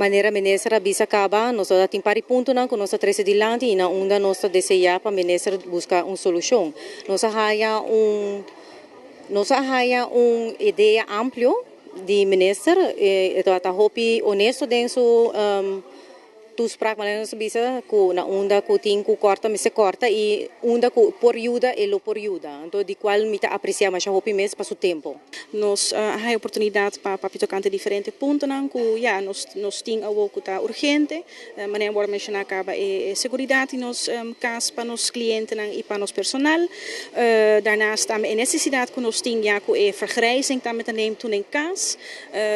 Manera minister a bisa kaba, nos tin par di puntonan ku nos a trese dilanti i na unda nos ta deseá pa minister buska un solushon. Nos a haya un idea amplio di minister, ta hopi honesto den su toespraak, maar nos bisa ku na unda ku tin ku korta, mester korta, i unda ku por yuda, e lo por yuda. Anto di kual mi ta apresiá masha hopi mes pa su tempu. Nos a oportunidat pa papia tokante diferente puntonan ku ja, nos tin awor ku ta urgente. Manera bo a menshoná kaba, e seguridat di nos kas pa nos klientenan i pa nos personal. Daarnaast tambe e nesesidat ku nos tin ya ku e vergrijzing tambe ta neemt toe den kas.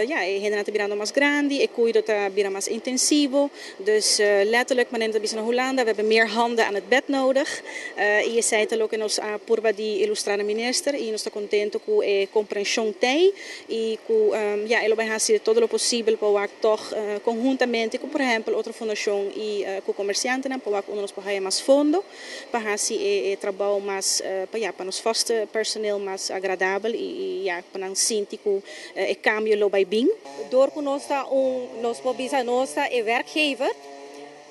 Ja, e hendenan ta birando mas grandi, e kuido ta bira mas intensivo. Dus letterlijk, manera ta bisa na Hulanda, we hebben meer handen aan het bed nodig. I esei ta loke nos a purba di ilustrá na minister i nos ta kontentu ku e komprenshon t'ei i ku ja, e lo bai hasi todo lo posibel pa wak toch konhuntamente ku, por ehèmpel, otro fundashon i ku komersiantenan pa wak unda nos por haya mas fondo pa hasi e trabou mas pa, ja, pa nos vaste personeel mas agradabel i, ja, pa nan sinti ku e kambio lo bai bin. Dor ku nos ta un, nos por bisa nos ta e werkgever,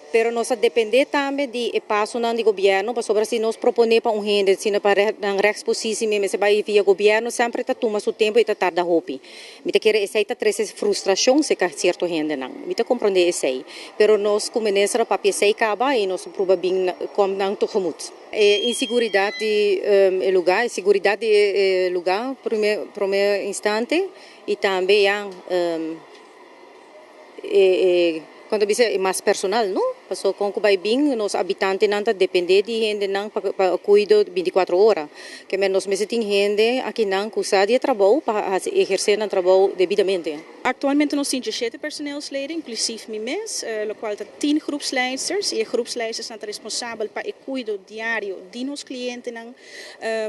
pero nos ta dependé tambe di e pasonan di gobièrnu, pasobra si nos proponé pa un hende, sino pa nan rechtspositie mester bai via gobièrnu, semper ta tuma su tempu i ta tarda hopi. Mi ta kere esei ta trese frustrashon serka sierto hendenan. Mi ta komprondé esei. Pero nos ku minister a papia esei kaba i nos prueba bin kom nan tegemoet. E inseguridat di e lugá, e seguridat di e lugá promé instante i tambe, ja, e kuantu bisa e mas personal, no? Paso kon ku bai bin, nos habitantenan ta dependé di hendenan pa kuido 24 ora. Ke men nos mester tin hende akinan ku sa di e trabou pa ehersé nan trabou debidamente. Aktualmente nos tin 7 personeelsleden, inklusief mi mes, lokual ta 10 groepsleidsters. I e groepsleidsters ta responsabel pa e kuido diario di nos klientenan.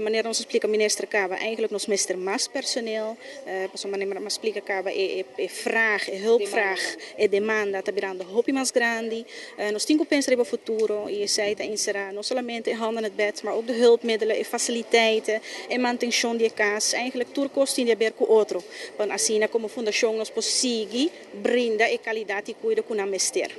Manera nos a splika minister kaba, eigenlijk nos mester mas personeel. Pasobra manera m'a splika kaba, e vraag, e hulpvraag, e demanda ta birando hopi mas grandi. Nos tin ku pensa riba futuro i esei ta enserá no solamente e handen aan het bed, maar ook de hulpmiddelen, e fasiliteiten, e mantenshon di e kas. Eigenlijk tur kos tin di haber ku otro. Pa asina komo fundashon nos por sigui brinda e kalidat di kuido ku nan mester.